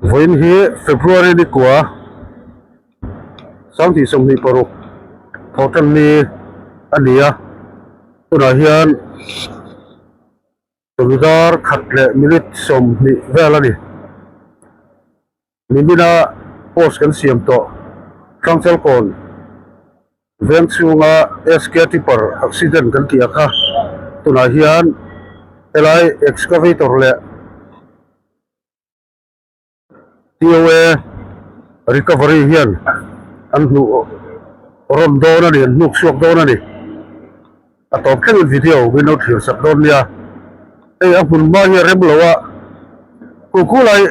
Vawiin hi February ni kua Sanghnih 26 thawhtan ni a ni a, tunah hian chawlhni khat leh minute 20 vel a ni. Nimina post kan siam tawh Hrangchalkawn veng chhunga SK Tipper accident kan tih a kha tunah hian helai excavator leh TOA recovery hian an hnuh rawn dawn a ni an hnuk chhuak dawn a ni a tawp thlengin video min lo thlir sak dawn nia hei a hmun hma hi a rem lo a kuhkulai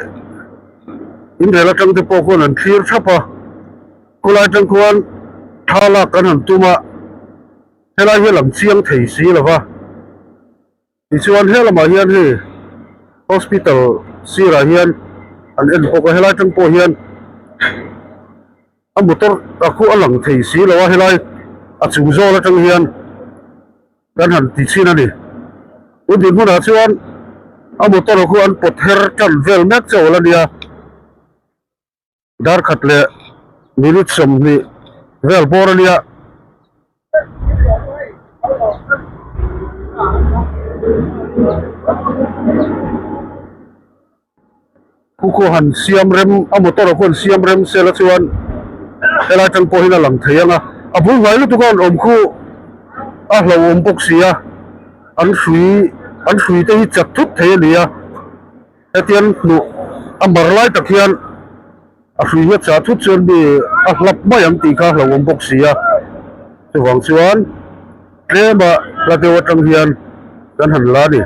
inrel atang te pawh khuan an thlir thap a khulai atang khuan thla lak kan han tum a helai hi a lang chiang thei si lo va. Tichuan he lamah hian hei hospital sirah hian an en bawk a helai atang pawh hian a motor a khu a lang thei si lo a helai a chung zawl atang hian kan han ti chhin a ni tun din hmunah chuan a motor khu an pawt her tan vel mek chawl a nia. Dar khat leh minute 20 vel bawr a nia. Khu khu han siam rem a motor ah khuan siam rem sela chuan helai atang pawh hian a lang thei ang a a bul hnai lutuk a an awm khu a hlauhawm bawk si a an hrui an hrui te hi chat thut thei a ni a. Hetiang hnuh a mar lai tak hian a hrui hi a chah thut chuan mi a hlap mai ang tih kha a hlauhawm bawk si a, chuvang chuan tlema hla deuh atang hian kan han la a ni.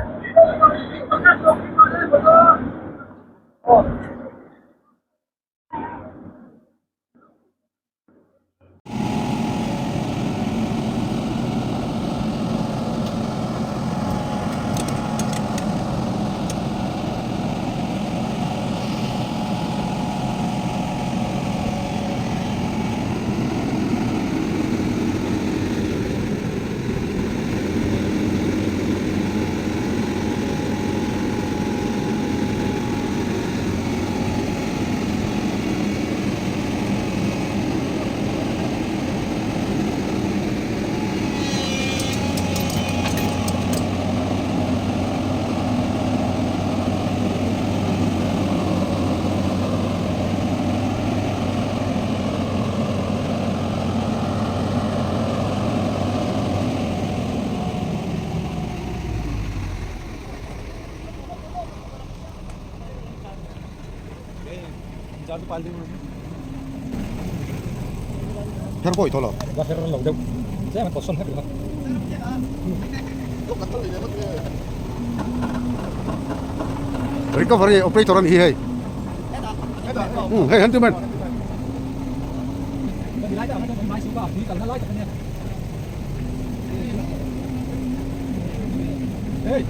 Her pawh i thaw lo. Va her lo deuh. Tlem an pawt sawn hlek lo. Recovery operator a ni hi hei. Hei handyman. Hey.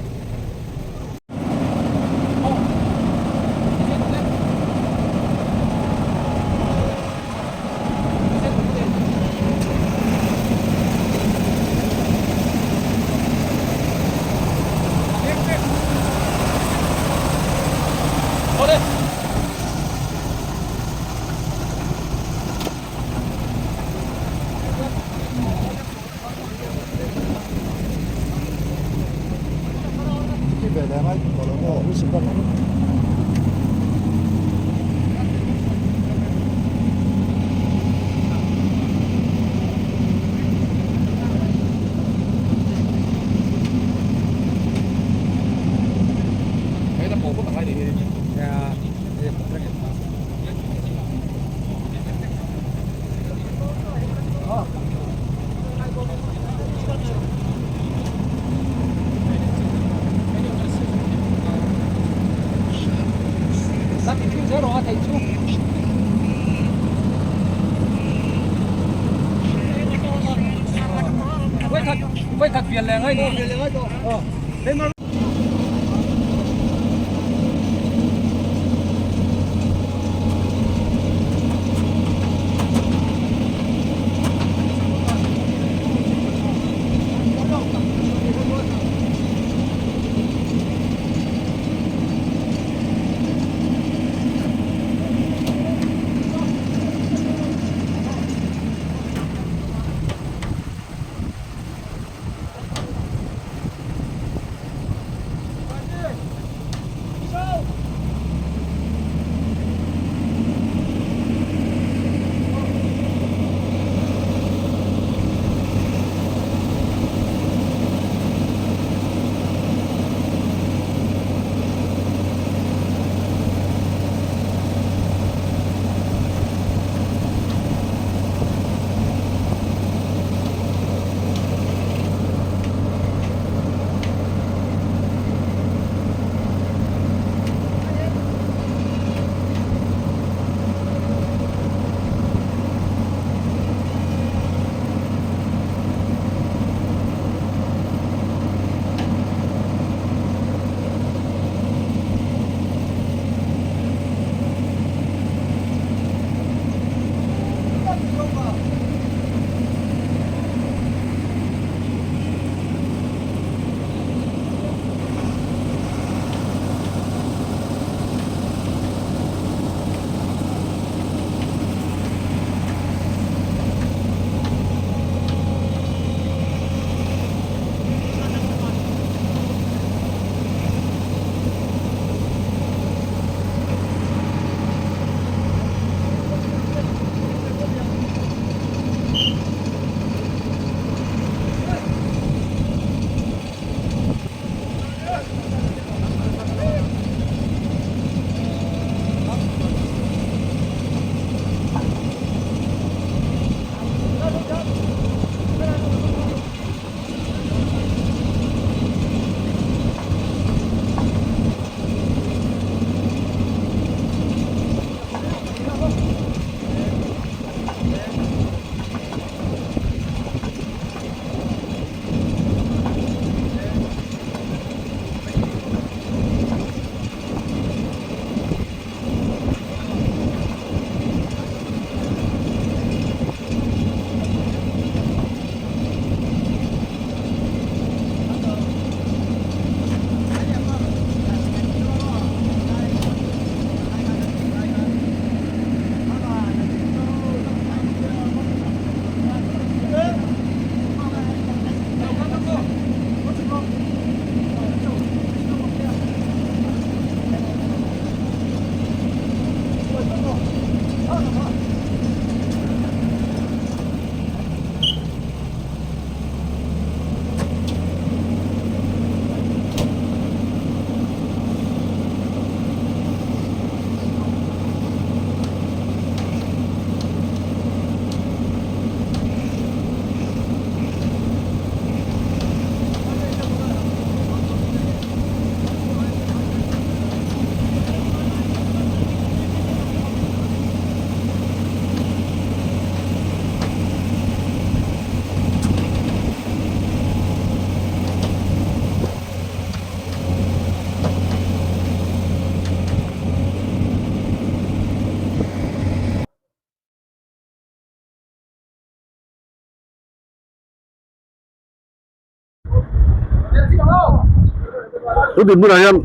Tun dinhmunah hian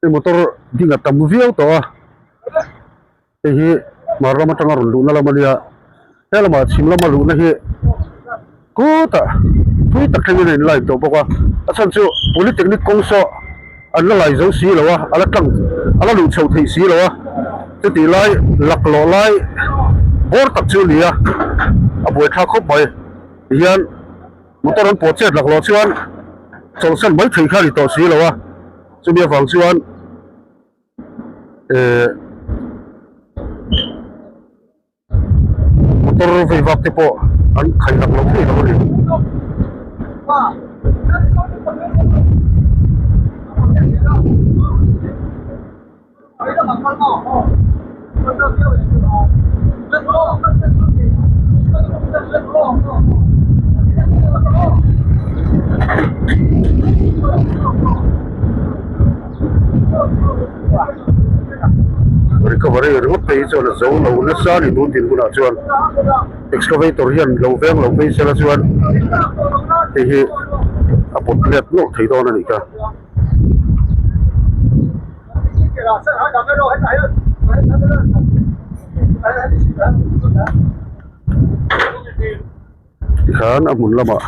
hei motor ding a tam viau tawh a hei hi hmar lam atanga rawn luhna lam a nia he lamah chhim lama luhna hi kutah thui tak thlengin a in line tawh bawk a a chhan chu polytechnic kawng saw an la lai zo si lo a a la tlang a la luh chhoh theih si lo a chutih lai laklawh lai bawr tak chu a ni a a buaithlak khawp mai tihian. Motor an pawh chet laklawh chuan chawlhsan mai thei kha a ni tawh si lo a, chumi avang chuan ehh motor vei vak te pawh an khai laklawh thei lo a ni. Recovery ringawt phei hi chuan a zo lo nasa a ni tun din hunah chuan excavator hian lo veng lo phei sela chuan hei hi a pawt let nawlh thei dawn a nih kha. Tikhan a hmun lamah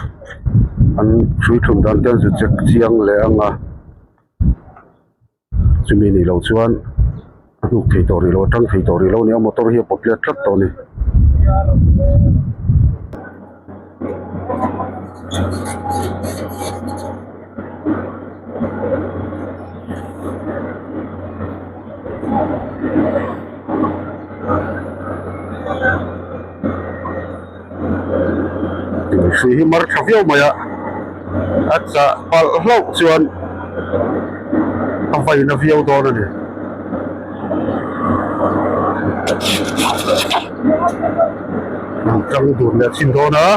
an hrui thun dan te an zu check chiang leh ang a chumi nih loh chuan a hnuk thei tawh rih lo a tang thei tawh rih lo a ni a motor hi a pawt let tlat tawh a ni. Hrui hi mar tha viau mai a a chah palh hlauh chuan a vaina viau dawn a ni. Tang dun leh a chhin dawn a.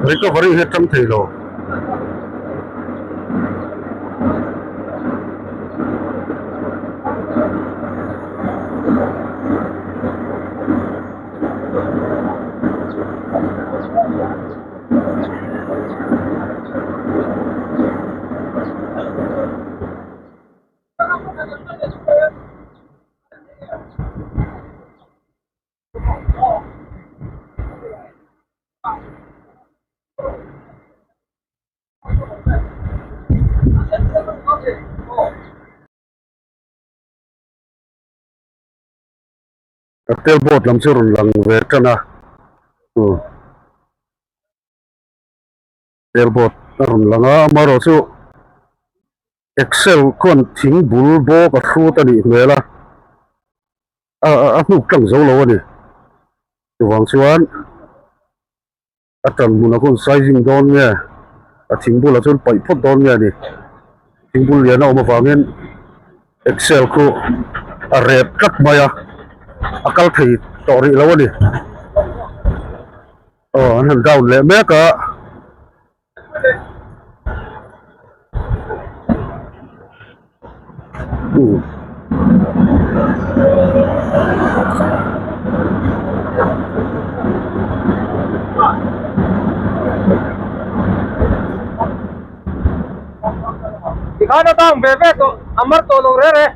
Recovery hi a tang thei lo. Airtel board lam chu rawn lang ve tan a aw Airtel board a rawn lang a amaherawh chu excel khuan thing bul bawk a hrut a nih hmel a a hnuk tlang zo lo a ni chuvang chuan. A tan hmunah khawn sizing dawn nge a thing bulah chuan paih phawt dawn nge a ni thing bul lian a awm avangin excel khu a rep tlat mai a a kal thei tawh rih lo a ni aw an han down leh mek a. Tikhan a tang ve ve tawh a mar tawh lo reng e.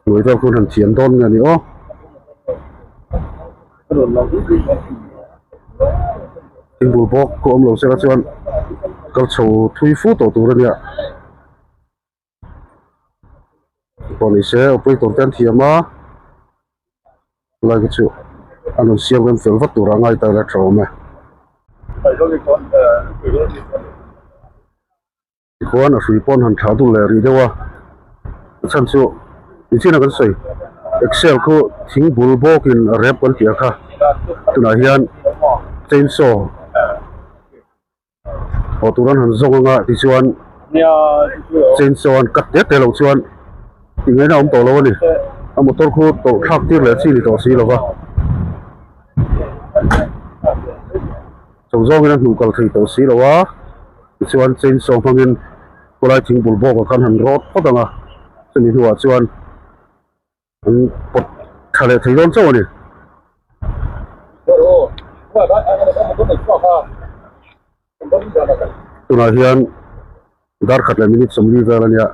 Hnuai vel khawn han thiam dawn nge ni aw. Thing bul bawk pawh awm lo sela chuan kal chho thui fu tawh tur a nia. Pawh ni se operator te an thiam a lai te chu an rawn siam rem fel vat tur a ngai ta ila tha awm e. Tikhuan a hrui pawn han thlah dul leh rih deuh a, a chhan chu nichina kan sawi Excel khu thing bul bawkin a rep kan tih a kha tunah hian chainsaw haw tur an han zawng anga tichuan chainsaw an cut te te loh chuan tih ngaihna a awm tawh lo a ni a motor khu tawlh thlak tir leh chi ni tawh si lova. Chho zawngin a hnuh kal thei tawh si lo a, tichuan chainsaw hmangin khawlai thing bul bawkah khan han rawt phawt ang a, chumi hnuah chuan an pawt tha leh thei dawn chauh a ni. Tunah hian dar khat leh minute 40 vel a nia.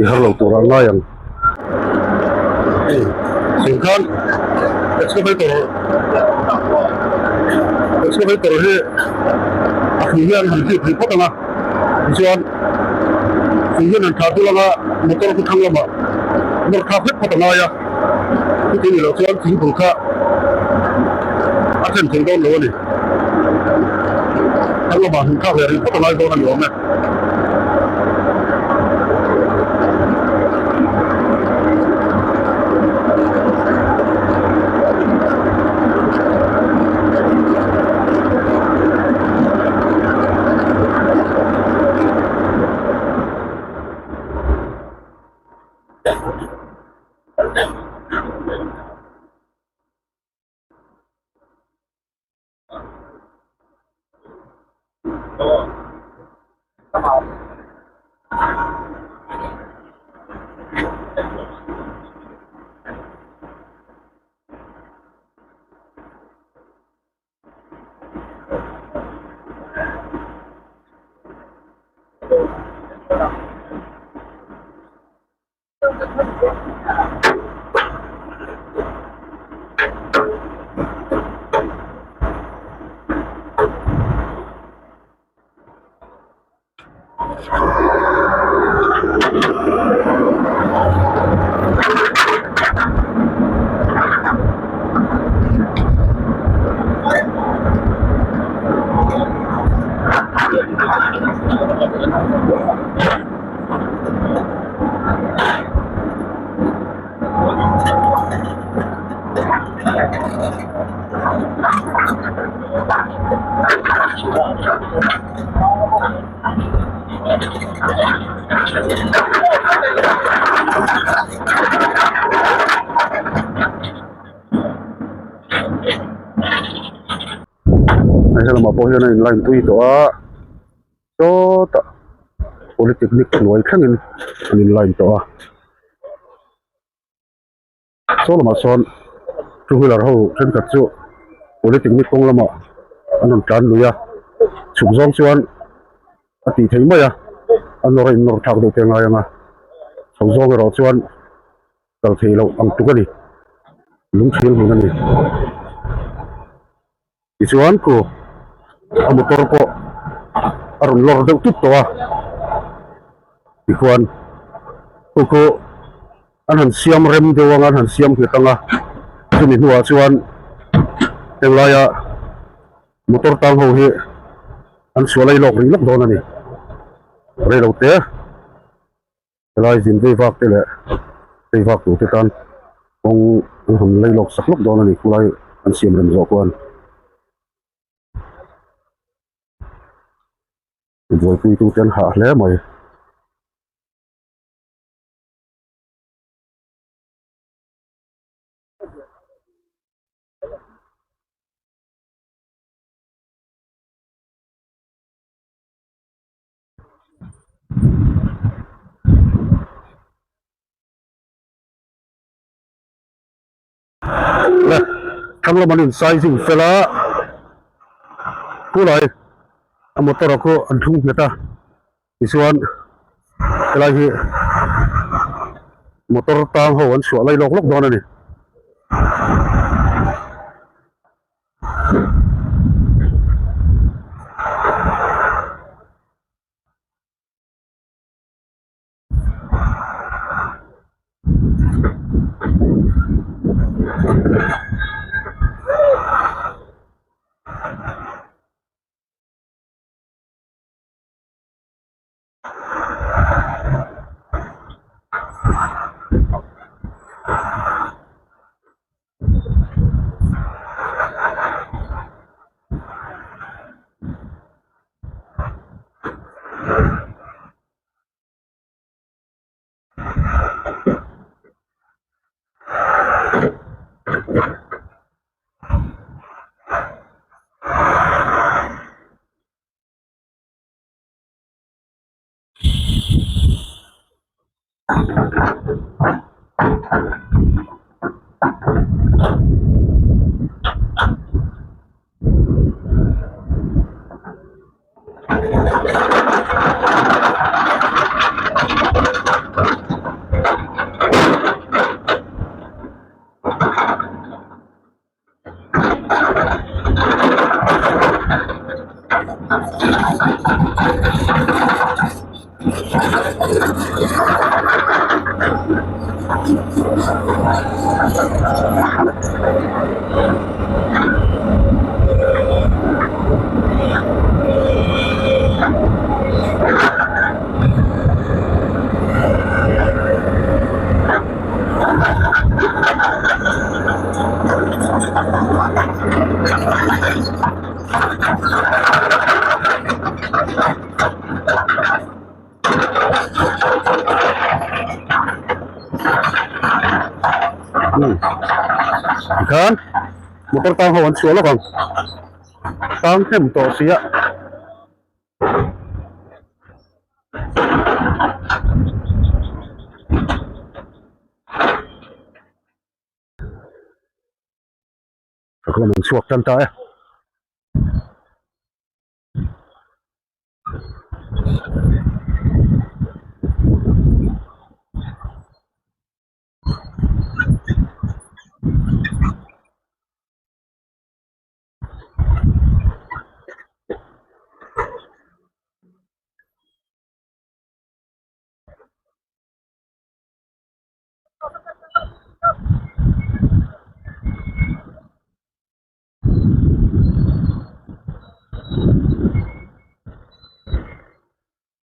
I har lo tur ah ngai ang. Thing khan excavator excavator hi a hrui hian han hlip rih phawt ang a tichuan hrui hian han thlah dul ang a motor chu thlang lamah nawr thlak hlek phawt a ngai a chuti ni loh chuan thing bul kha a then thei dawn lo a ni. Thlang lamah han thlak leh rih phawt a ngai dawn a ni awm e. Hei helamah pawh hian a in line tui tawh a. Sawtah polytechnic hnuai thlengin an in line tawh a saw lamah sawn two wheeler ho thenkhat chu polytechnic kawng lamah an rawn tlan lui a chhuk zawng chuan a tih theih mai a a nawr a in nawr thlak deuh te a ngai ang a chho zawng erawh chuan kal theih loh ang tluk a ni lungchhir hmun a ni. Tichuan ku a motor pawh a rawn lawr deuh tut tawh a tikhuan khu khu an han siam rem deuh ang a an han siam nghet ang a chumi hnuah chuan henglaia motor tang ho hi an chhuah lai lawk rih lawk dawn a ni reilo te. Helai zin vei vak te leh vei vak tur te tan kawng an han lei lawk sak lawk dawn a ni khulai an siam rem zawh khuan buaipui tu te an hah hle mai. Le thlang lam an in sizing fel a khulai a motor ah khu an thlung nghet a tichuan helai hi motor tang ho an chhuah lai lawk lawk dawn a ni. Tikhan motor tang ho an chhuah lawk ang tang hnem tawh si a. Ka kawm an chhuak tan ta e.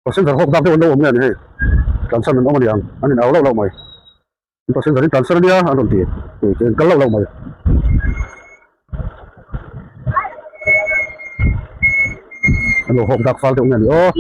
Passenger hawk dak deuh an lo awm nge ni hei tlansan an awm a ni ang an in au lauh lauh mai passenger in tlansan a nia an rawn ti an kal lauh lauh mai. An lo hawk dak fal deuh nge ni aw.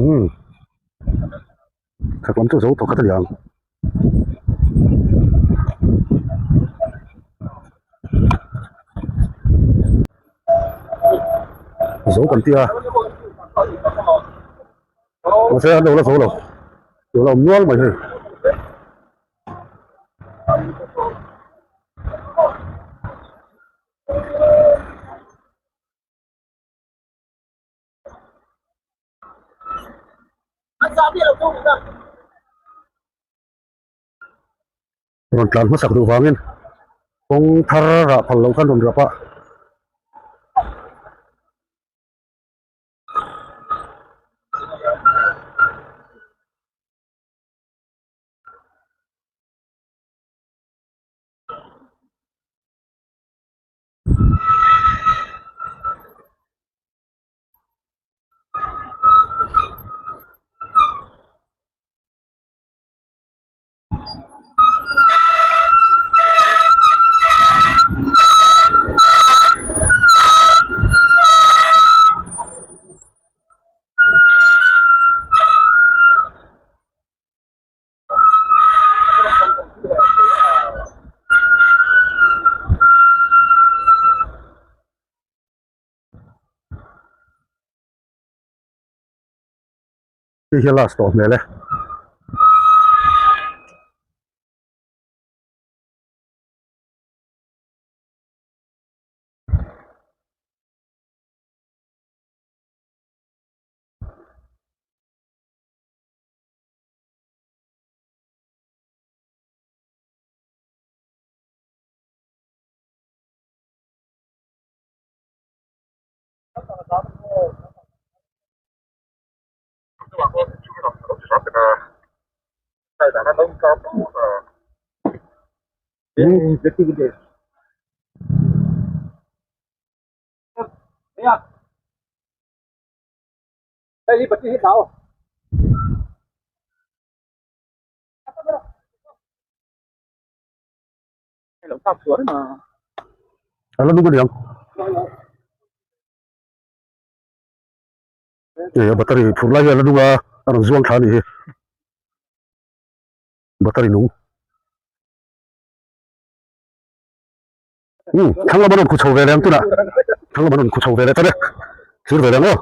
Umm thak lam chu zo tawh khat a ni ang. Zo kan tia mahse an lo la zo lo lo la awm nual mai hei. Rawn tlan hmasak duh vangin kawng thar rah phal loh khan rawn rap a. Hei hi a last tawh hmel e. A la nung a niang. Hei a battery phurh lai hi a la nung a, a rawn zuang thla a nih hi. Battery nung. Umm thlang lam an rawn khu chho ve leh ang tunah. Thlang lam an rawn khu chho ve leh ta mek. Thlir ve leh ang aw.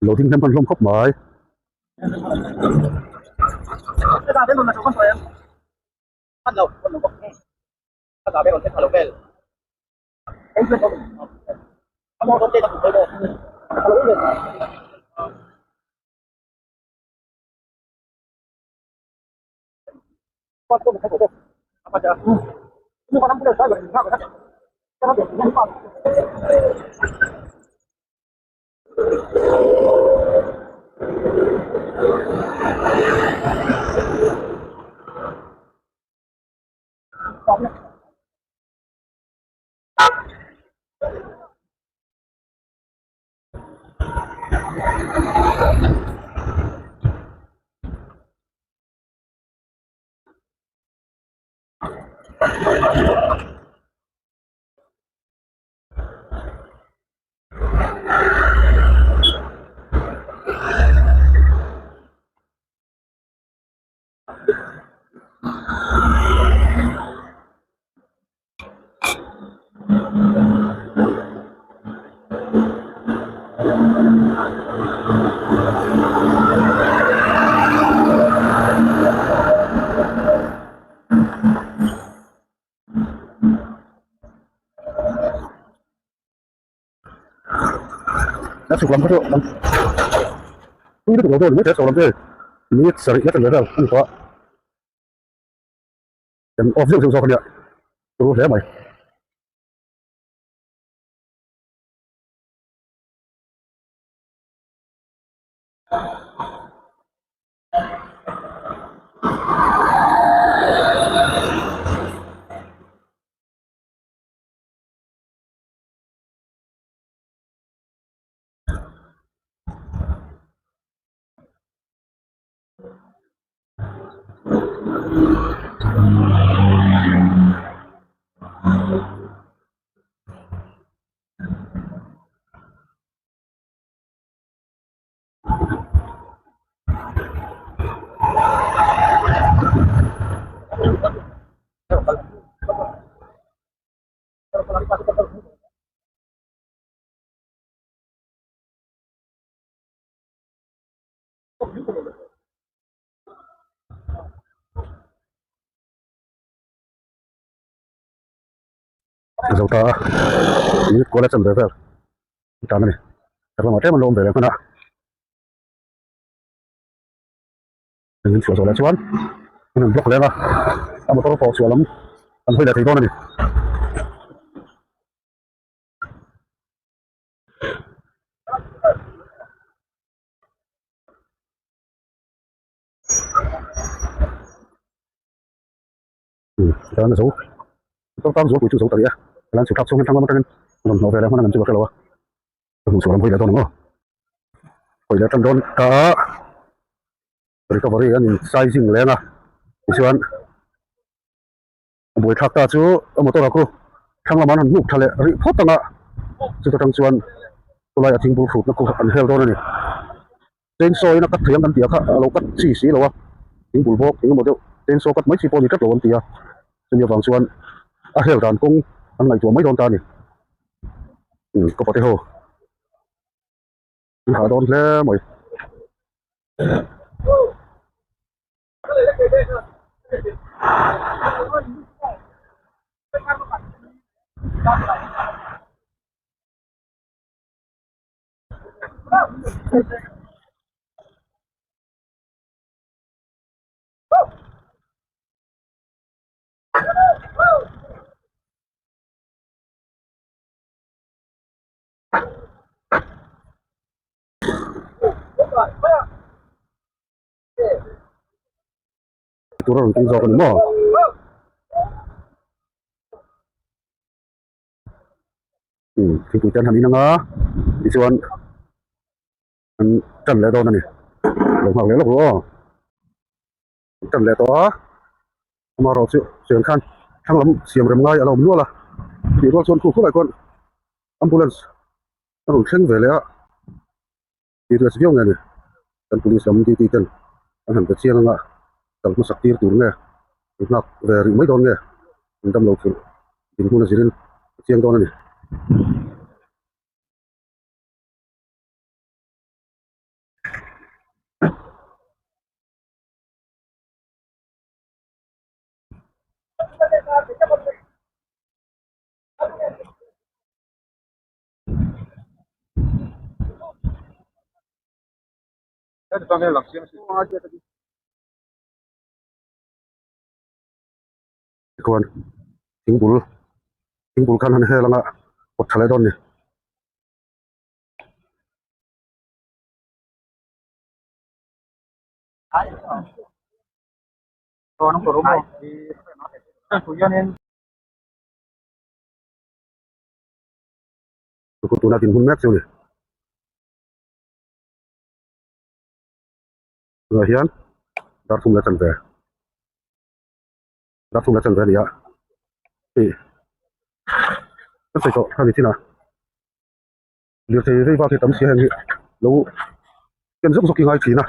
Lo ding hnem hman hlawm khawp mai. A chhuk lam kha chu an tui lutuk lo dawn a ni maithei a chho lam chu hei minute sarih la tel ve vel a ni tawh a. Kan off zeuh zeuh zawk a nia turu hle mai. Zo ta a minute kual a chan ve vel tan a ni tak lamah tlem an lo awm ve leh hman a an chhuah zawh leh chuan an rawn block leng a a motor pawh chhuah lam an hawi leh thei dawn a ni. Chuan a zo motor tan zualpui chu zo ta rih a lan chhuk thlak chhung hian thlang lam atangin rawn hnawh ve leh hman ang chu ka hre lo a ka hmuh chhuah lam hawi leh dawn ang aw hawi leh tan dawn ta a recovery an in sizing leng a tichuan a buai thlak ta chu a motor a khu thlang lamah an han hnuk tha leh rih phawt ang a chuta tang chuan chulai a thing bul hrutna khu an hel dawn a ni. Chainsaw in a cut thei ang kan tih ah kha a lo cut chi si lo a, thing bul bawk eng emaw deuh chainsaw cut mai chi pawh a ni tlat lo an ti a, chumi avang chuan a hel dan kawng an ngaihtuah mai dawn ta a ni. Umm ka pate ho an hah dawn hle mai. Tur a rawn keng zawk a ni maw? Thingpui te an han in ang a tichuan an tan leh dawn a ni lo nghak leh lawk ru aw an tan leh tawh a amaherawh chu cheng khan thlang lam siam rem ngai a lo awm nual a tih rual chuan khu khulai khuan ambulance a rawn thleng ve leh a serious viau nge ni kan police lam duty ten an han be chiang anga kal hmasak tir tur nge an nghak ve rih mai dawn nge an dam lo phurh dinhmun a zirin a chiang dawn a ni. Tikhuan thingbul thingbul khan han hel anga kawt tha leh dawn a ni. Chu tuna din hun mek chu a ni. Tunah hian dar thum leh chanve dar thum leh chanve a ni a hei ka sawi tawh kha ni chin a lirthei rei vak hi tam si a heng hi lo ken zawk zawk hi ngai thin a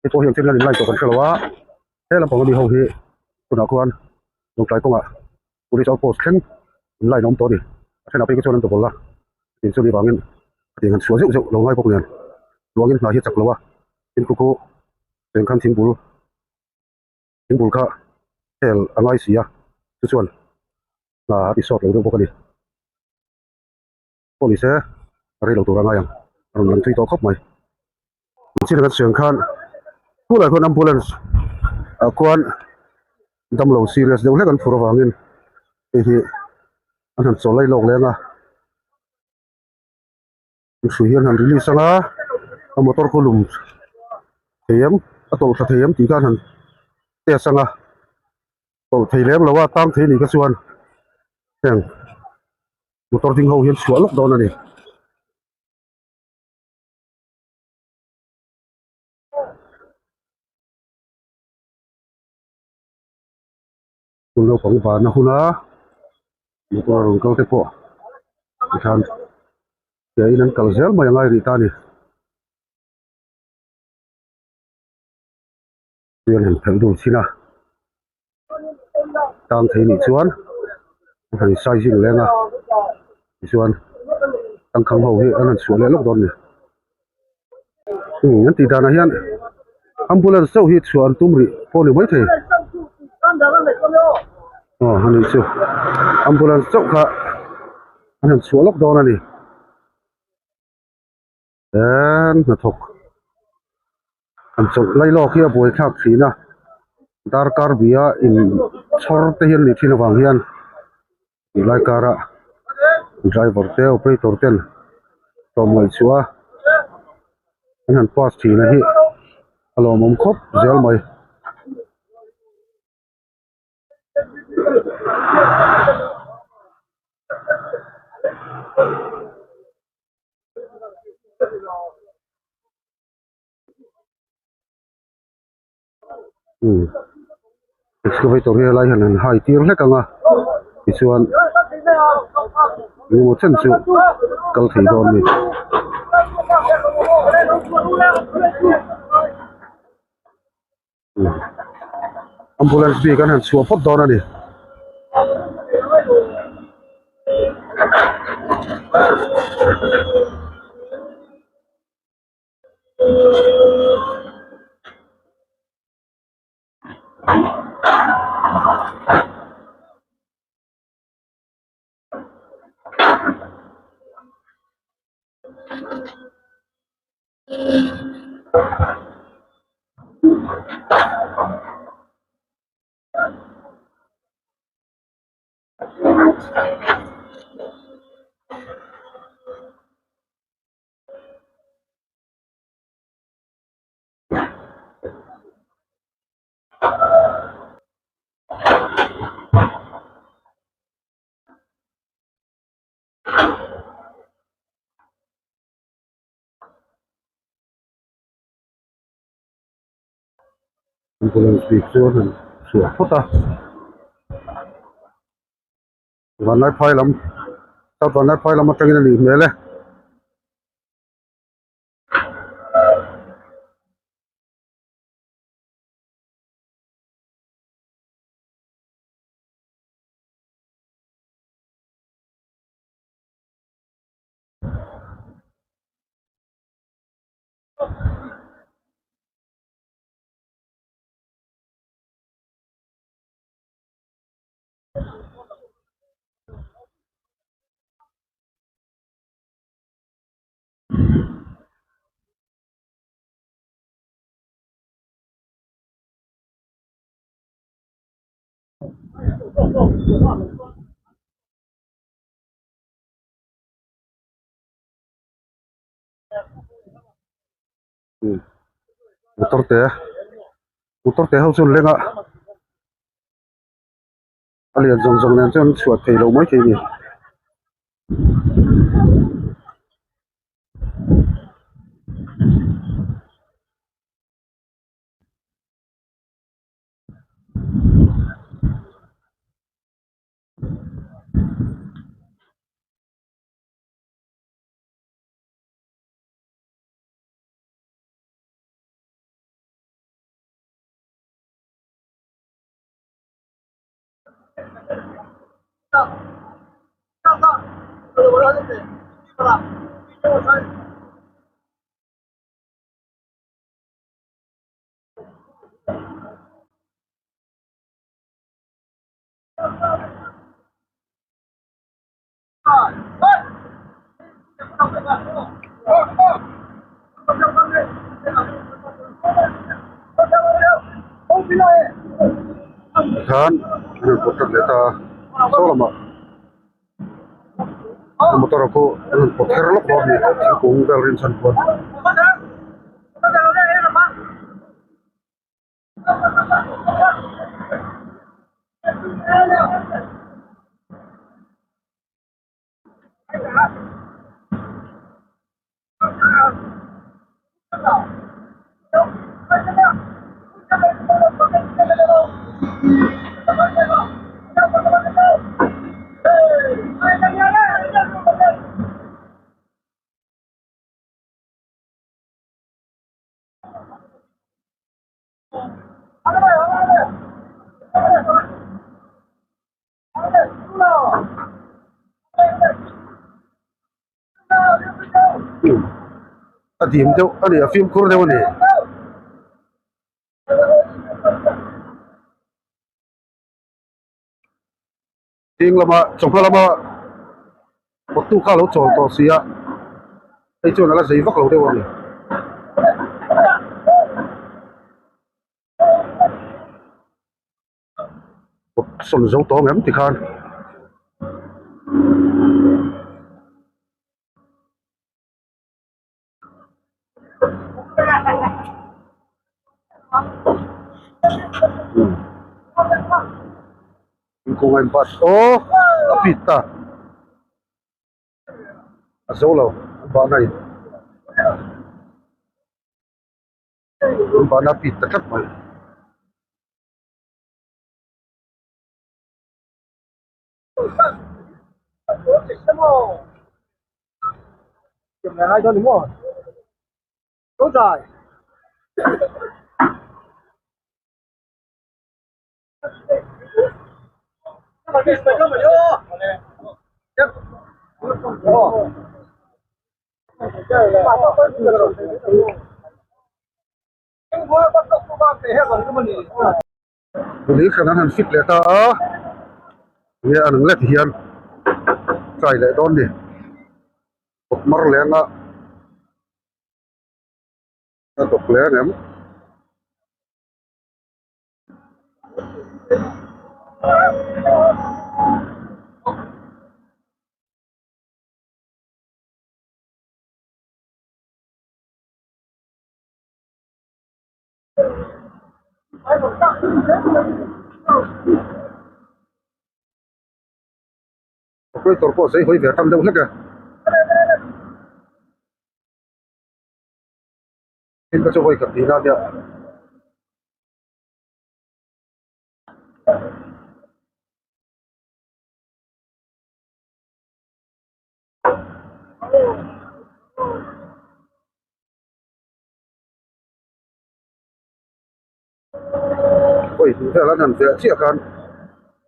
hei pawh hi engtin nge an inline tawh kan hre lo a he lampang ami ho hi tunah khuan lawngtlai kawngah police outpost thleng inline a awm tawh a ni a thenah phei kha chuan an double a tin chumi vangin tiang han chhuah zeuh zeuh lo ngai bawk nen ruangin hna hi a chak lo a tin khu khu cheng khan thingbul thingbul kha hel a ngai si a chu chuan hna a ti sawt lo deuh bawk a ni. Pawh ni se a rei lo tur a ngai ang a rawn lang thui tawh khawp mai. Chin kan sawi ang khan tunah khuan ambulance ah khuan damlo serious deuh hlek an phur avangin hei hi an han chawl lai lawk leng a an hrui hi an han release ang a a motor khu lum thei em a tawlh thla thei em tih kha an han test ang a tawlh thei lem lo a tang thei a nih kha chuan heng motor ding ho hian chhuah lawk dawn a ni. School naupang banna huna motor a rawn kal te pawh tikhan ke in an kal zel mai a ngai rih ta a ni. Tui an han phelh dun thin a tang thei nih chuan an han insai zing leng a tichuan tangkhang ho hi an han chhuah leh lawk dawn a ni. Umm an tih danah hian ambulance chauh hi chhuah an tum rih pawh a ni maithei aw a nih chu ambulance chauh kha an han chhuah lawk dawn a ni emm hnathawk an chawlh lai lawk hi a buai thlak thin a darkar bia in chhawr te hian a nih thin avang hian Tih lai kara driver te operator ten tlawmngaih chhuah a an han pass thin a hi a lawmawm khawp zel mai. Umm excavator hi helai hian an hai tir hlek ang a tichuan engemaw chen chu kal thei dawn a ni. Ambulance bik an han chhuah phawt dawn a ni. Ambulance bik chu a han chhuah phawt a Vanlaiphai lam south Vanlaiphai lam atangin a nih hmel e. Motor te motor te ho chu an leng a. A lian zawng zawng nen chuan chhuah thei lo mai thei a ni. Tikhan an rawn pawt tat leh ta a, saw lamah motor a khu an rawn pawt her lawk dawn a ni thingkung vel rin chhan khuan. A dim deuh a ni a fimkhur deuh a ni. Ding lama chawhma lama pawttu kha a lo chawl tawh si a hei chuan a la zei vak lo deuh a ni. Pawt sawn zo tawh ang em tikhan. Thingkung a inbat aw a pit ta a zo lo a bahna in a bahna a pit ta tlat mai. Lei hran an han fit leh ta a enge an let hian try leh dawn ni kawt mar leng a a dawk leh ang em. Operator pawh zei hawi ve tam deuh hlek a. Thil kha chu vawi khat tihna ania. Vawi hnih vel an han fiah chiah khan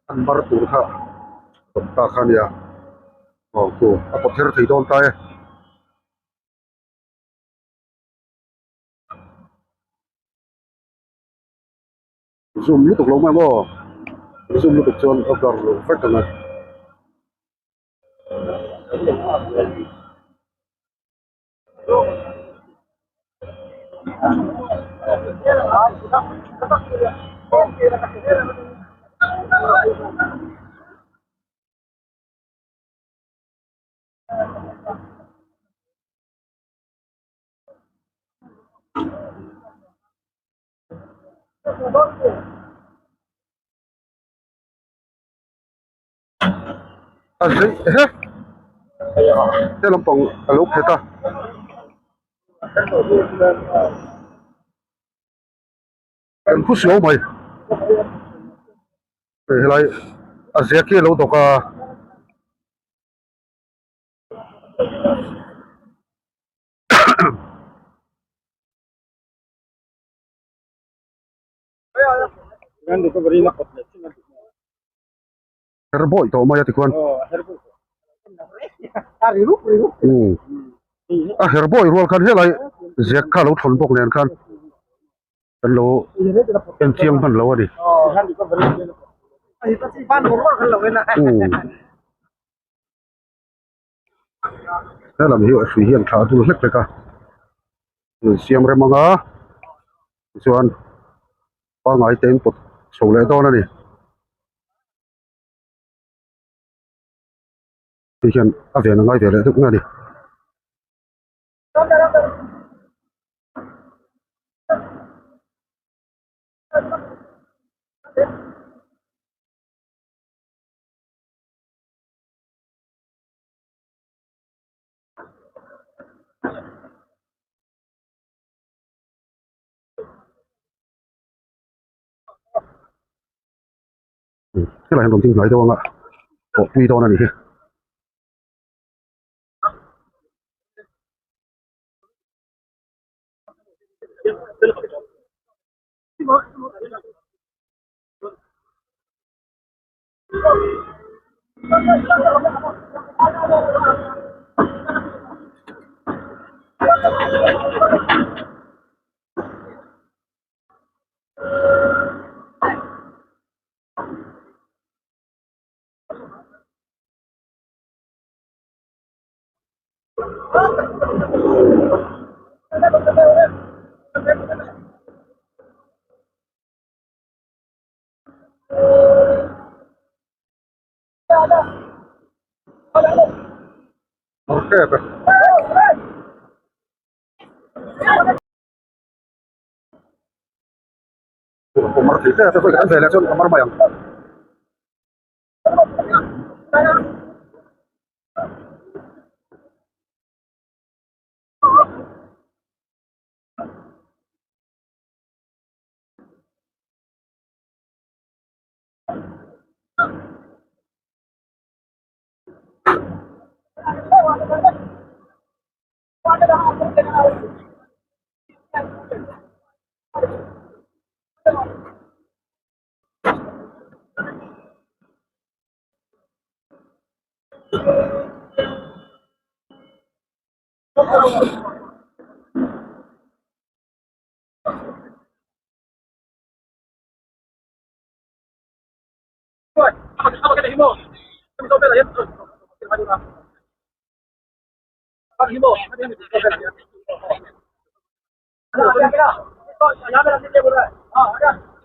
an mar tur kha tawp ta kha ania aw chu a pawt her thei dawn ta e. Zoom lutuk lo mai maw zoom lutuk chuan a blur lo vek ang a. A zei he he lampang a lo phet a. Kan khu suau mai hei helai a zia khi a lo dawk a. Her bawi tawh mai a tikhuan a her bawi rual khan helai zek kha a lo thawn bawk nen khan kan lo en chiang hman lo a ni. Helam hi a hrui hian thla a dul hlek hlek a siam rem ang a tichuan pangngai te in pawt chho leh dawn a ni. Hei hian a ven a ngai ve leh deuh nge a ni. Helai hian rawn ding hnai deuh anga pawh pui dawn a ni hi.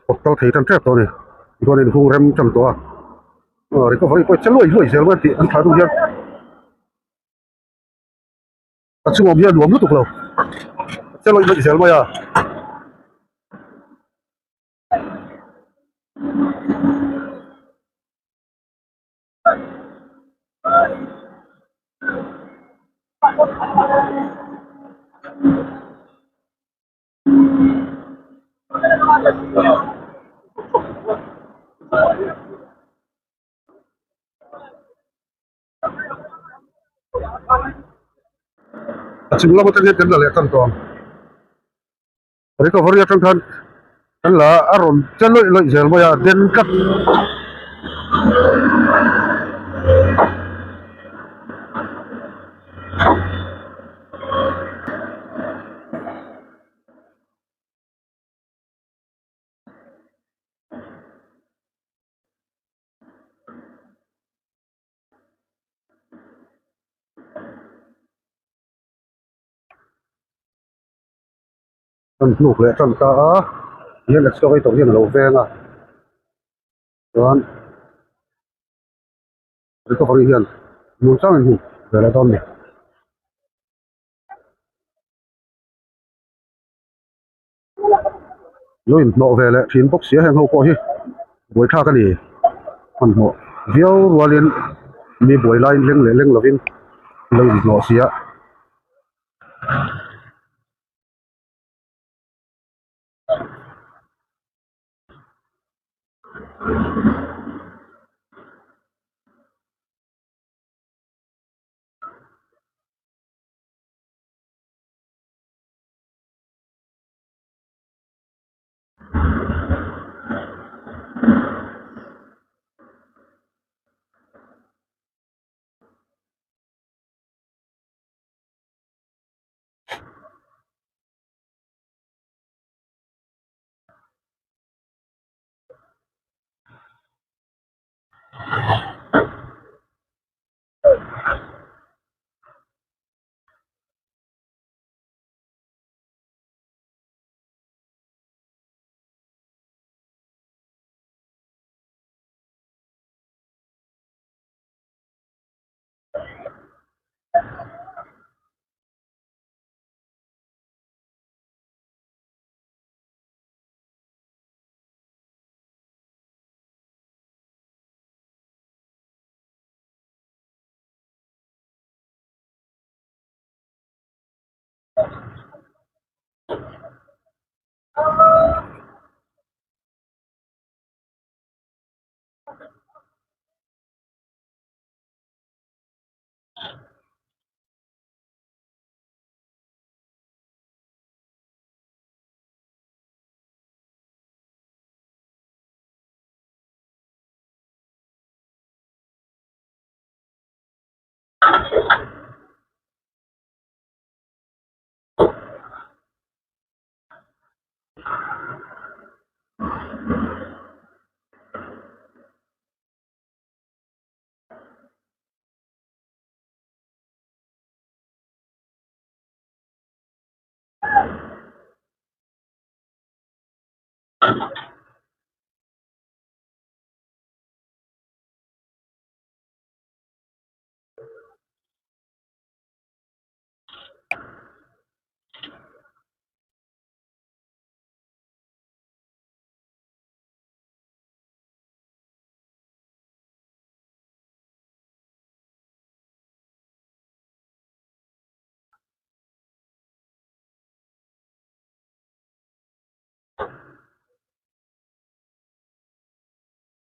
Kawt kal thei tan tep tawh a ni tichuan inhung rem tan tawh a aw recovery pawh hi che luai luai zel mai a tih an thlah duh hian a chungah awm hi a nuam lutuk lo a che luai luai zel mai a. A chung lam atang hian kan la leh tan tawh ang. Recovery atang khan kan la a rawn che lawih lawih zel mai a den tlat. Kan hnuk leh tan ta a hian excavator hian a lo veng a chuan recovery hian nungchang in hmuh ve leh dawn a ni. Lo inhnawh ve leh thin bawk sia heng ho pawh hi buaithlak a ni hmanhmawh viau rualin mi buai laiin leng leh leng lovin lo inhnawh sia.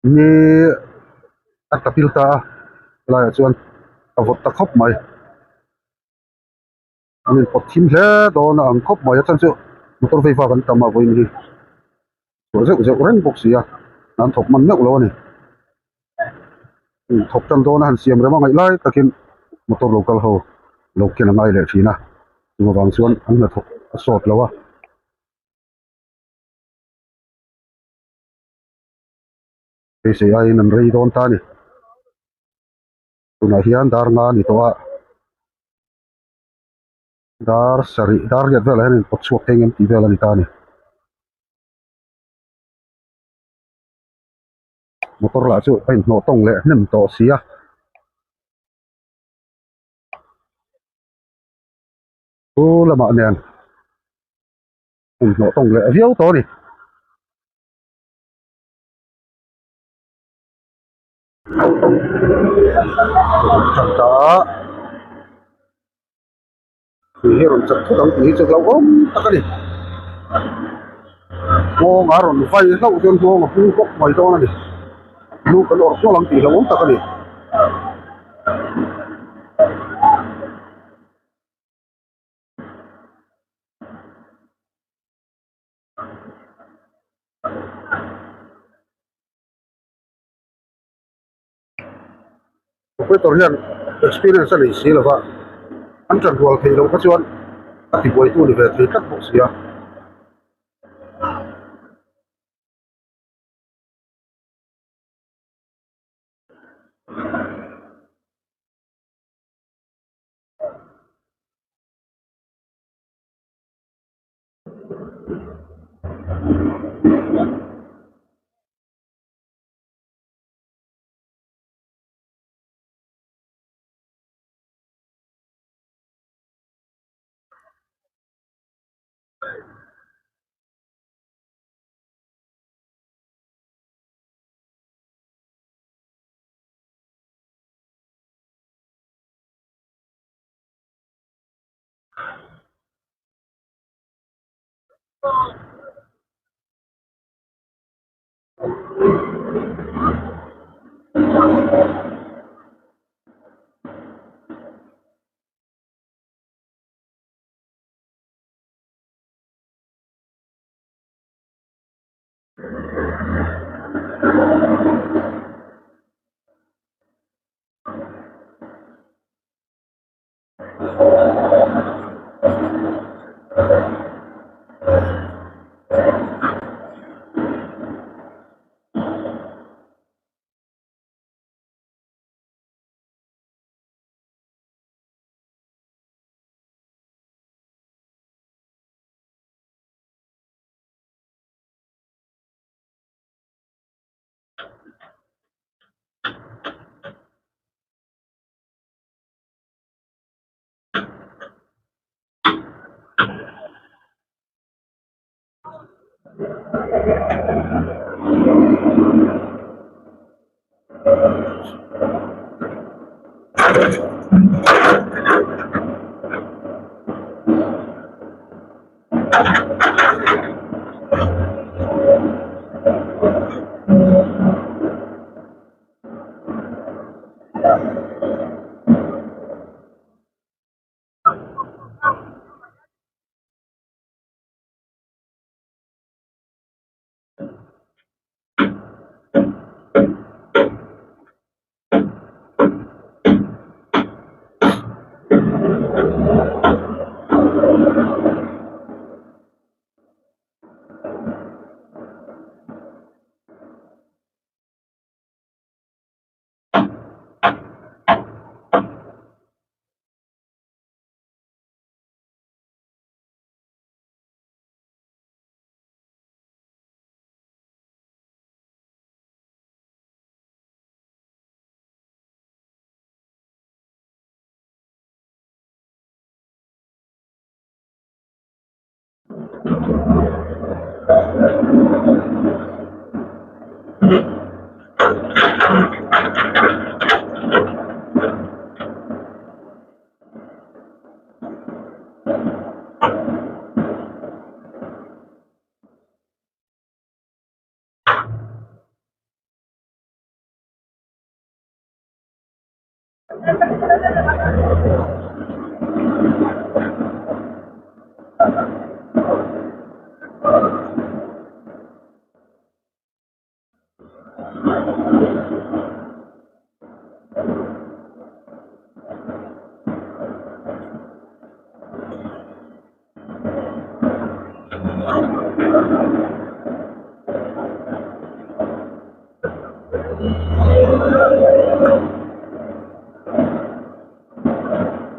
Ni a tla pil ta a helaiah chuan a vawt ta khawp mai an inpawt thim hle dawn a ang khawp mai a chhan chu motor vei vak an tam a vawiin hi chhuah zeuh zeuh reng bawk si a an thawk hman meuh lo a ni thawk tan dawn a han siam rem a ngaih lai takin motor lo kal ho lo ken a ngai leh thin a chuvang chuan an hnathawk a sawt lo a. Beisei aiin an rei dawn ta a ni. Tunah hian dar nga a ni tawh a, dar sarih dar riat velah hian in pawt chhuak thei ngem tih vel a ni ta a ni. Motor lah chu a inhnawh tawng leh hnem tawh si a. Chu lamah nen inhnawh tawng leh viau tawh a ni. Tui hi rawn chak thut ang tih hi chu hlauhawm tak a ni. Nghawng a rawn vai hlauh chuan nghawng a pung bawk mai dawn a ni. Lu kan awrh hnawlh ang tih hlauhawm tak a ni. Operator hian experience a nei si lova an tan rual theih loh kha chuan a ti buaitu ni ve thei tlat bawk si a.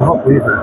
Ropui ve.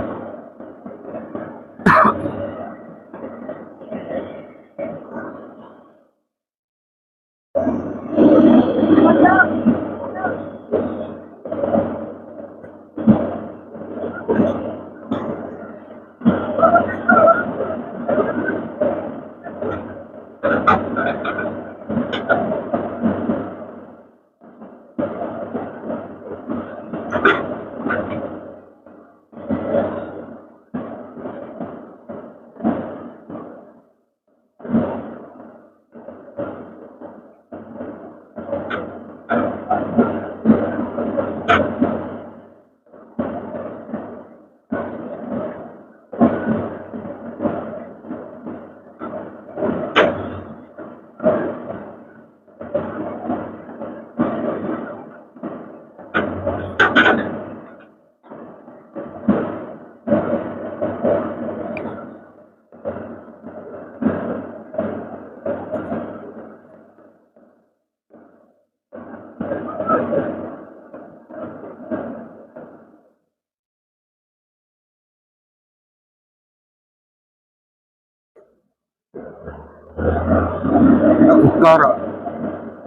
A kut karah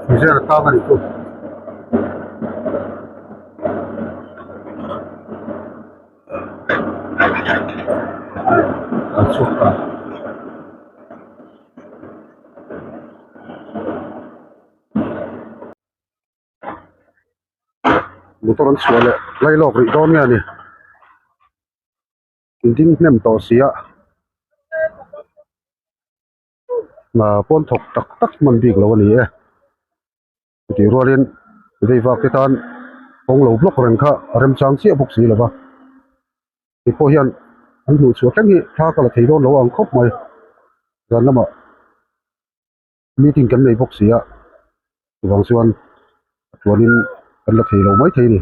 hruzer a tang a ni chu. An chhuak ta. Motor an chhuah leh lai lawk rih dawn nge a ni. Ding hnem tawh si a hna pawn thawk tak tak hman bik lo a ni e chutih rualin vei vak te tan kawng lo block reng kha a remchang chiah bawk si lo va hei pawh hian an hmuh chhuah thleng hi thla ka la thei dawn lo ang khawp mai zan lamah meeting kan nei bawk si a chuvang chuan a tluanin kan la thei lo maithei a ni.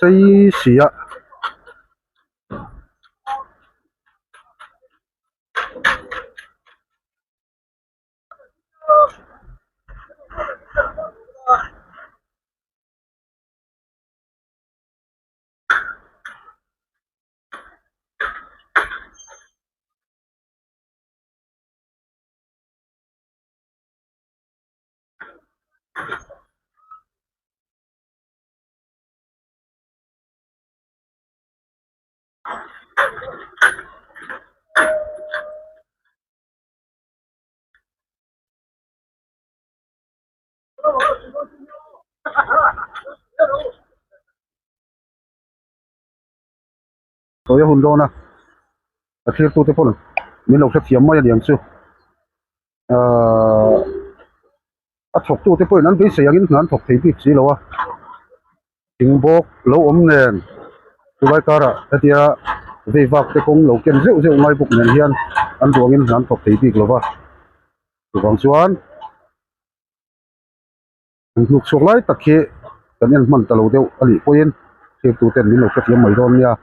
Sei si a. Sawi a hun dawn a, a thirtute pawn min lo hrethiam mai a niang chu. Ahh a thawktute pawhin an beisei angin hna an thawk thei bik si lo a, thing bawk lo awm nen chulai karah hetia vei vak te kawng lo ken zeuh zeuh ngai bawk nen hian an ruangin hna an thawk thei bik lo va, chuvang chuan an hnuk chhuak lai tak hi kan en hman ta lo deuh a nih pawhin thirtuten min lo hrethiam mai dawn nia.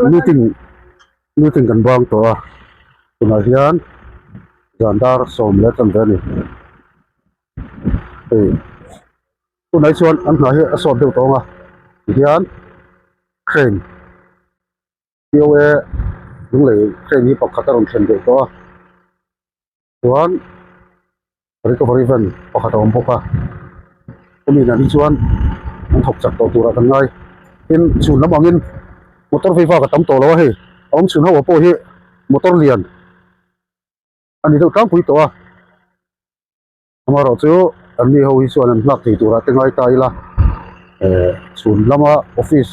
Meeting meeting kan bang tawh a tunah hian zan dar sawm leh tan ve a ni hei tunah hi chuan an hna hi a sawt deuh tawng a tihian crane P O A lunglei crane hi pakhat a rawn thlen deuh tawh a chuan recovery van pakhat a awm bawk a hemi inah hi chuan an thawk chak tawh turah kan ngai tin chhun lam angin motor vei vak a tam tawh lo a hei a awm chhun ho ah pawh hi motor lian a ni deuh tlangpui tawh a amaherawh chu an mi ho hi chuan an nghak thei turah te ngai ta ila eh chhun lama office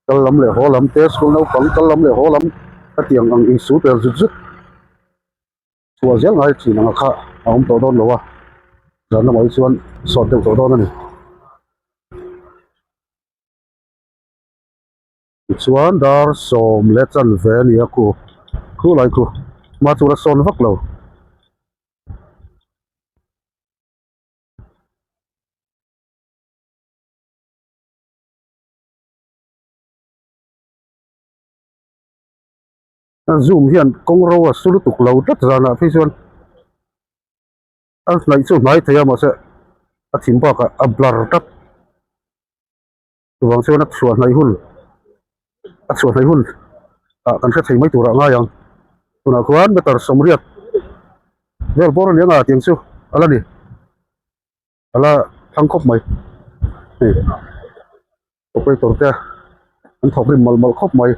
kal lam leh haw lam te school naupang kal lam leh haw lam hetiang ang insul pel zut zut. Chhuah zel ngai thin anga kha a awm tawh dawn lo a, zan lamah hi chuan sawt deuh tawh dawn a ni. Tichuan dar sawm leh chanve a ni a khu, khu lai khu hma chu la sawn vak lo. Zoom hian kawng ro a su lutuk lo tlat zanah phei chuan a hnaih chu a hnai thei a mahse a thim bakah a blur tlat chuvang chuan a chhuah hnaih hun a chhuah hnaih hun ah kan hre thei mai turah ngai ang tunah khuan meter sawmriat vel bawr a ni anga tiang chu a la ni a la thlang khawp mai hei operator te an thawk rim malh malh khawp mai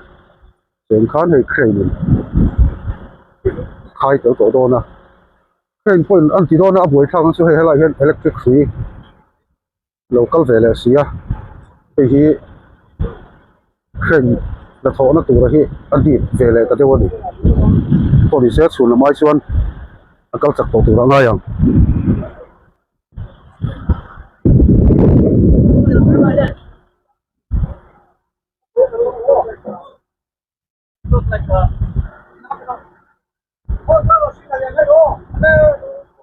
cheng khan hei crane in khai tel tawh dawn a crane pawhin an ti dawn a a buaithlak ang chu hei helaiah hian electric hrui lo kal ve leh si a hei hi crane hnathawhna tura hi a dip ve leh ta deuh a ni pawh ni se chhun lamah chuan a kal chak tawh tur a ngai ang.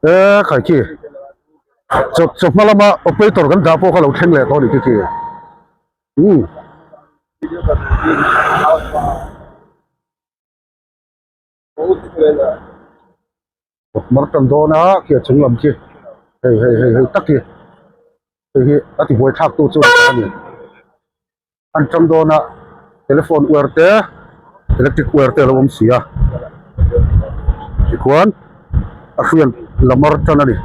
E khai khi chaw chawhma lama operator kan dah pawh kha lo thleng leh tawh a ni khi khi umm. Mar tan dawn a khi a chung lam khi hei hei hei hei tak hi hei hi a ti buai thlak tu chu a ni an tang dawn a telephone wire te electric wire te a lo awm si a tikhuan a hriat la mar tan a ni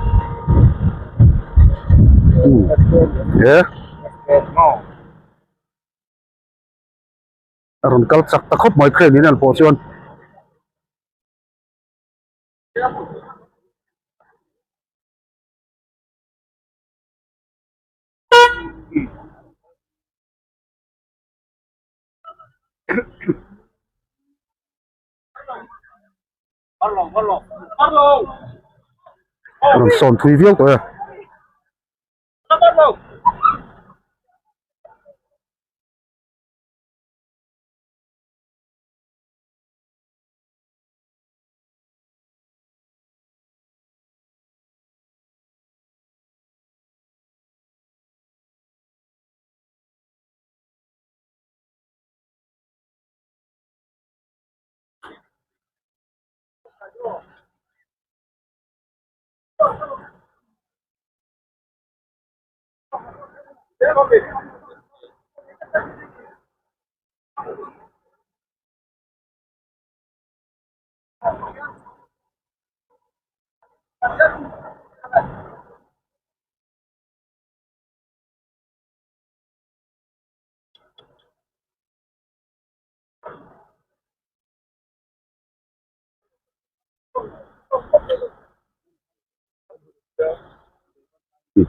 umm he. A rawn kal chak ta khawp mai crane in an pawh chuan. A rawn sawn thui viau tawh e.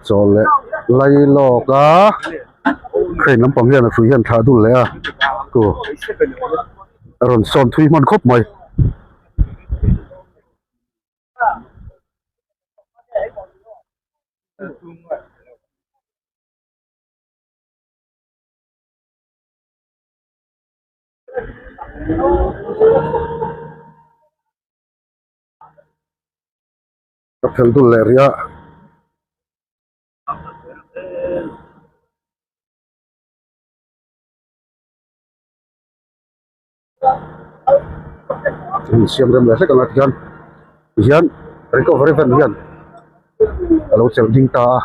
Chawl leh lai lawk a crane lampang hian a hrui hian thlah dul leh a ku a rawn sawn thui hman khawp mai. Ka phelh dul leh rih a. Hei siam rem leh hlek ang a tikhian tihian recovery van hian a lo chelh ding ta a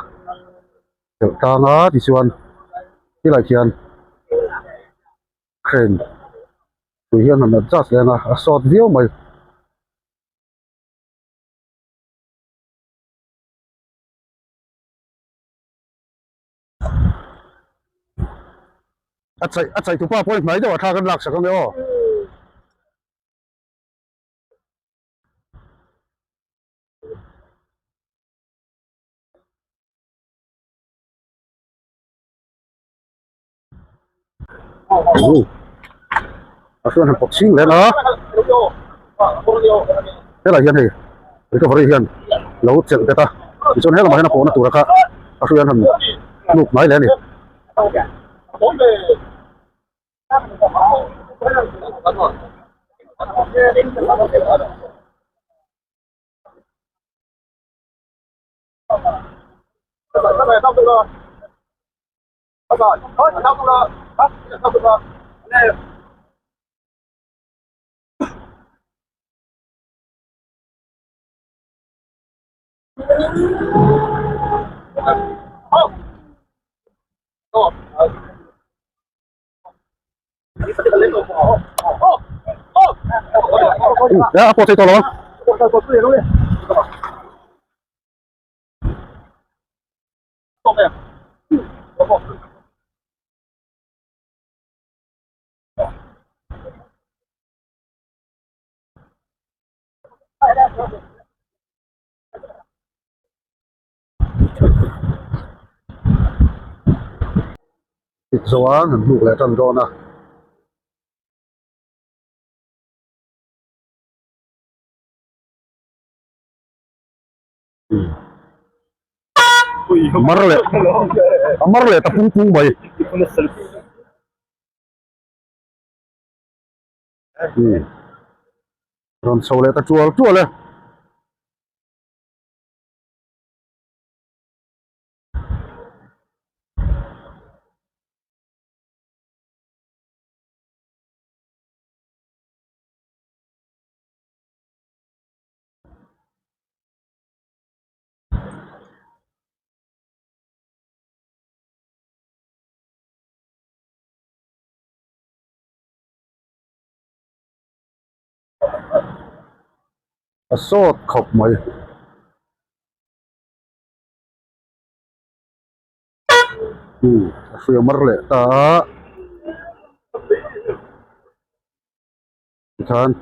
chelh tang a tichuan helai khian crane tui hian han adjust leh ang a a sawt viau mai. A chai a chai tupa pawh hi hnai deuh a thlak an lak sak ange aw. A hruan han pawt chhing leh a helai hian hei recovery hian lo chelh bet a tichuan helamah hian a pawhna tura kha a hruai an han hnuk hnai leh a ni. A pawh thei tawh lo a. Tik zo a han hnuk leh tan dawn a. Mar leh a mar leh ta pung pung mai. Rawn chho leh ta tual tual e. A sawt khawp mai. A hria mar leh ta a. Tikhan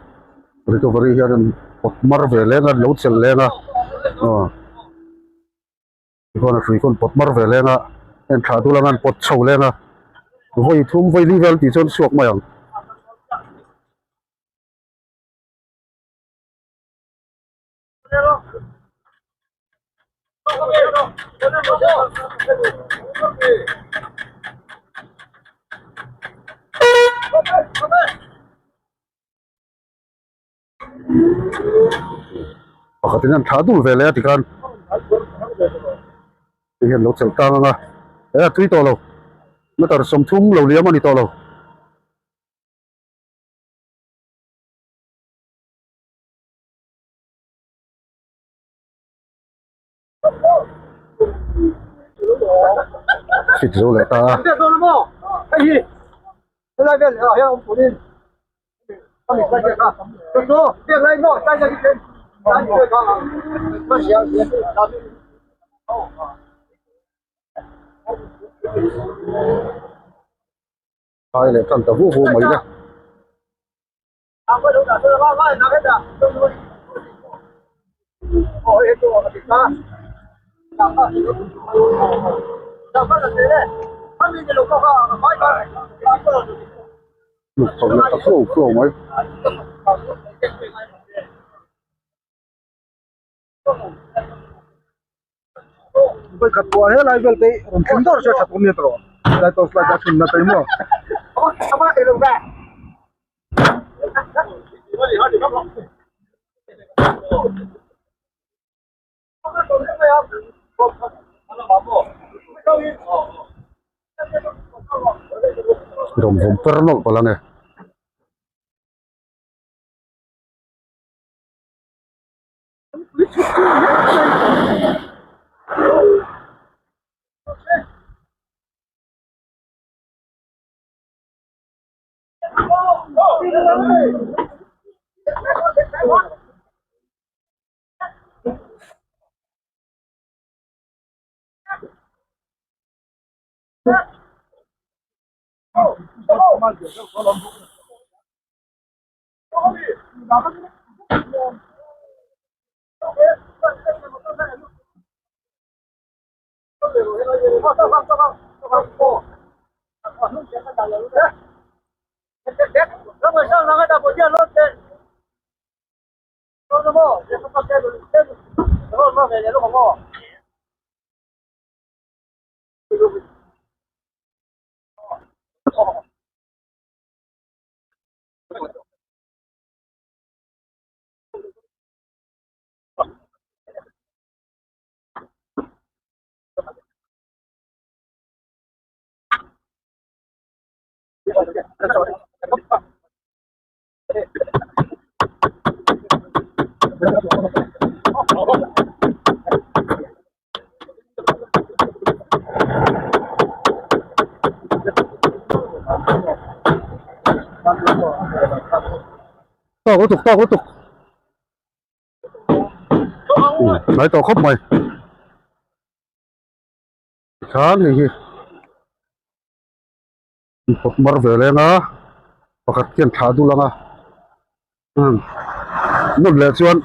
recovery hian an pawt mar ve leng a an lo chelh leng a aw tikhuan a hrui khaw an pawt mar ve leng a heng thlah dul anga an pawt chho leng a vawi thum vawi li vel tih chuan chhuak mai ang. Pakhatin an thlah dul ve leh a tikhan hei hian lo chelh tang ang a he a tui tawh lo meter 30 lo liam a ni tawh lo. Fit zo leh ta a. Ai leh tan ta vu vu mai le. Hnuk chho leh ta flo flo mai. Khat pawh helai vel te rawn thleng dawr se tha tur nia tawh lai tawh slide a chhun na tei maw. Rawn vawm per nawlh palh ang e. Tawk lutuk tawk lutuk hnai tawh khawp mai tikhan hei hi kawt mar ve leng a pakhat khian thlah dul ang a nawm leh chuan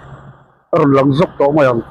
a rawn lang zawk tawh mai ang.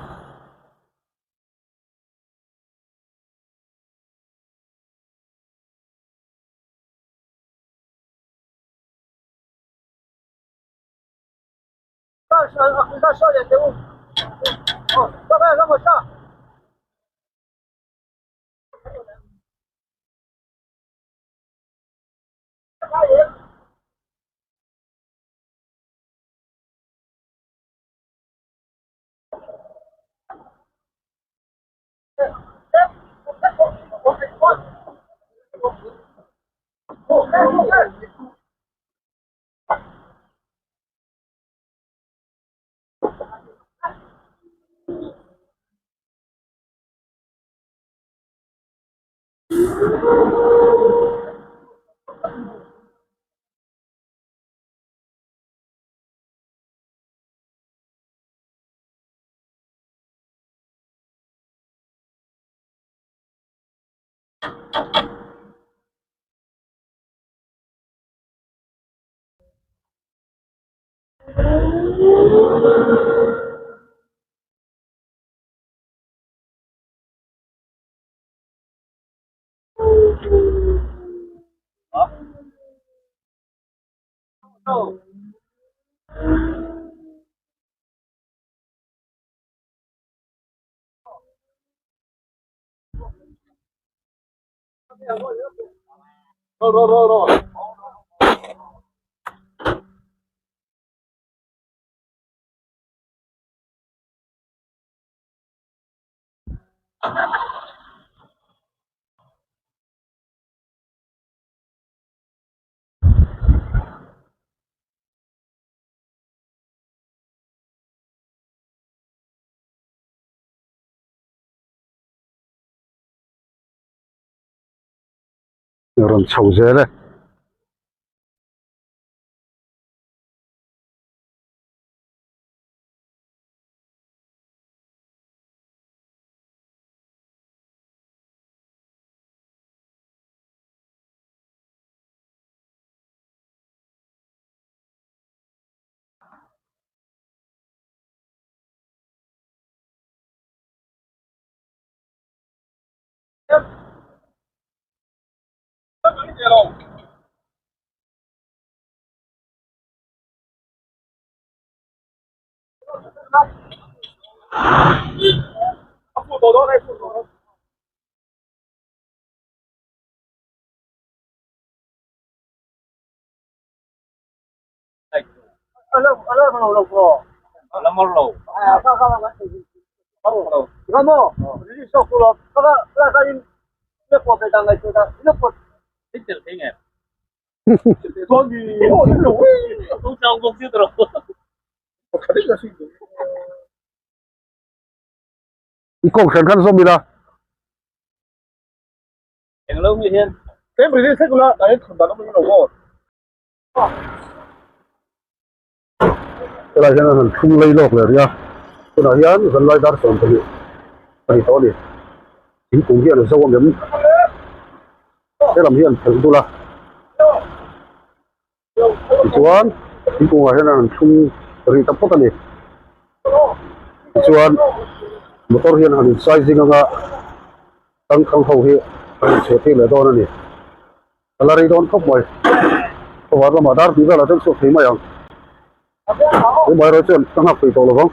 Rawn chho zel e. I kawng hran khan zawm ila. Helai hian an han thlung lei lawk leh rih a, tunah hian zanlai dar 12 a ni tawh a ni. Thingkung hian a zo ang em? Helam hian phelh dul a, tichuan thingkungah hian an han thlung rih ta phawt a ni. Tichuan motor hian han insai zing anga tangkhang ho hi an inchhuah tir leh dawn a ni. A la rei dawn khawp mai. Khawvar lamah dar tih velah chuan chhuak thei mai ang. He mai erawh chuan ka nghak peih tawh lo vang.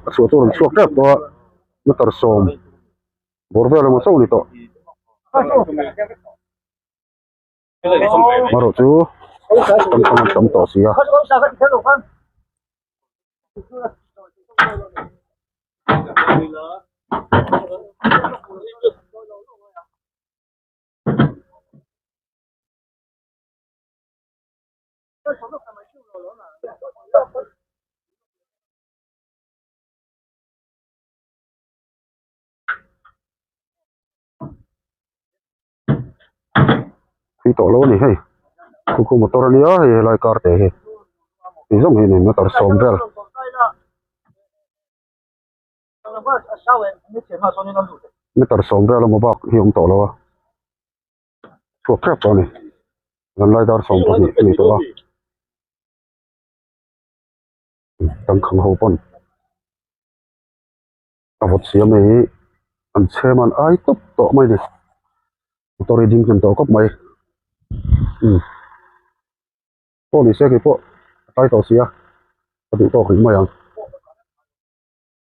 A chhuah chu a rawn chhuak tep tawh a, meter sawm bawr vel emaw chauh a ni tawh. Marawh chu kan thang an tam tawh si a. Thui tawh lo a ni hei khu khu motor a nia hei helai car te hi ti zawng hi a ni meter sawm vel. Meter sawm vel emaw bak hi a awm tawh lo a chhuak tep tawh a ni zanlai dar 12 a ni tawh a tangkhang ho pawn. A vawt siam hei hi an chhem an ai tawp tawh mai a ni motor hi ding hnem tawh khawp mai umm pawh ni se keipawh a tlai tawh si a ka duh tawk rih mai ang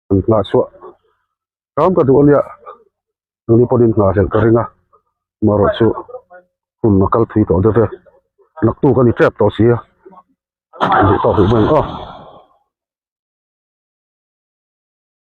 an nghah chhuah hram ka duh ania nangni pawhin nghah hlelh ka ring a amaherawh chu hun a kal thui tawh deuh e naktuk a ni tep tawh si a duh tawk rih mai ang aw.